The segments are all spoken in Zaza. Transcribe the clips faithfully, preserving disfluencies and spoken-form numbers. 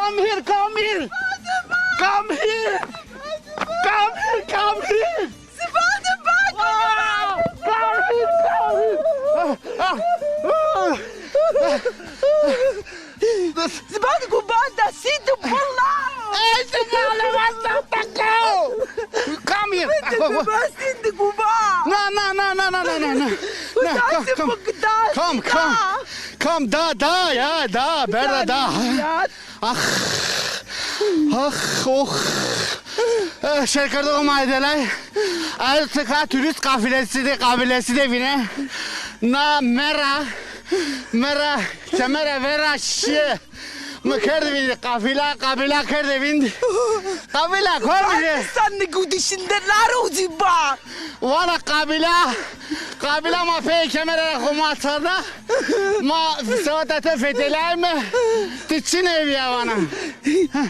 Come here, come here. Come here. Come here, come here. Zibande bak. Come here, come here. Ah, ah, ah. Zibande ku banda sî tu pulla. Ey, zibande basta tako. Come here. Zibande sî tu kuba. Na, na, na. Na, come, come. Come, come. Come, da, da, ya, da, berda, da. Ah, ah, oh. Eh, şêrkerdoxê ma yê delay. Ez tika turîst qafîlesî de, qabilesî de vîne. Na mera, mera, kemera vera şîye. Mi kerde vîndî, qafîla, qabîla kerde vîndî. Qabîla, kor mi je? Sen ne gudişinde lar uziba. Vana qabîla, qabîla ma pey kemera ra xo ma çarna. Ma seweta te fetelay mi? Ti çi nêvîya vana?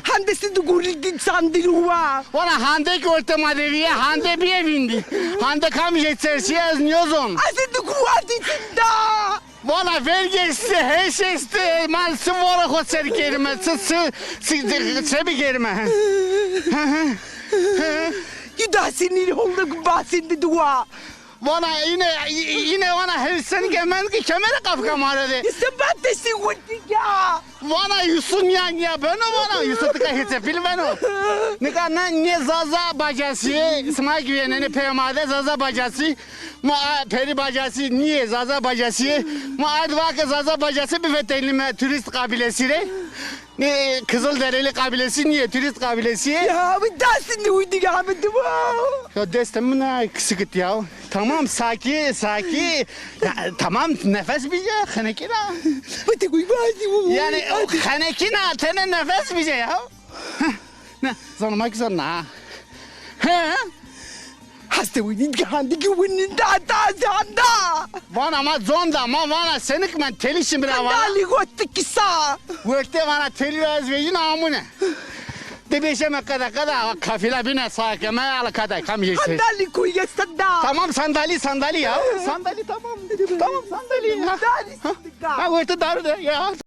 Hande si du gurî di çandî ru wa. Vana hande ki orte ma de vîye, hande bîye vîndî. Hande kam je çerşîye ez nîyozon. Ez du guwa di çinda. Vana vergê estê, heş estê, ma çi vore xo ser kerime, çi, çi, çi, çi bikerime. Hi hi. Hi hi. Yudasî nîr holde ku basîn di duwa. Vana îne, îne vana hevsenike mendike kemere qafika ma ra de. Îse bate si wurtî ya. Vana Yusuf nîya nîya beno vana, Yusuf tika hêçe pîl beno. Nika na nê Zaza bacasî, sima ki vîyene nê peyê ma de Zaza bacasî. Ma a perî bacasî nîyê, Zaza bacasî yê. Ma ard va ke Zaza bacasî bifetelnîme turîst qabilesî rê. Nê Kizilderelî qabilesî nîyê, turîst qabilesî yê. Ya, bi dastî nî uydî ya, bi dima. Ya destê min a, sikit ya. Tamam, sakî, sakî. Ya, tamam, nefes bîce, xenekîna. Bi te guy bazî bu. Yanî, xenekîna, tene nefes bîce ya. Heh, ne, zanima ki zan na. He? Heste winî handi ki winî da da zanda. Vana ma zonda, ma vana senik men telî şimira vana. Handalî gotti kisa. Wertê vana telî ra ez vejîna amune. De beşeme qeda qeda, kafîla bîne sa keme, ala qeda kam yeşe. Handalî kuye sanda. Tamam, sandalî, sandalî ya. Sandalî tamam. Tamam, sandalî ya. Handalî sandalî. Ha, wertê daru de ya.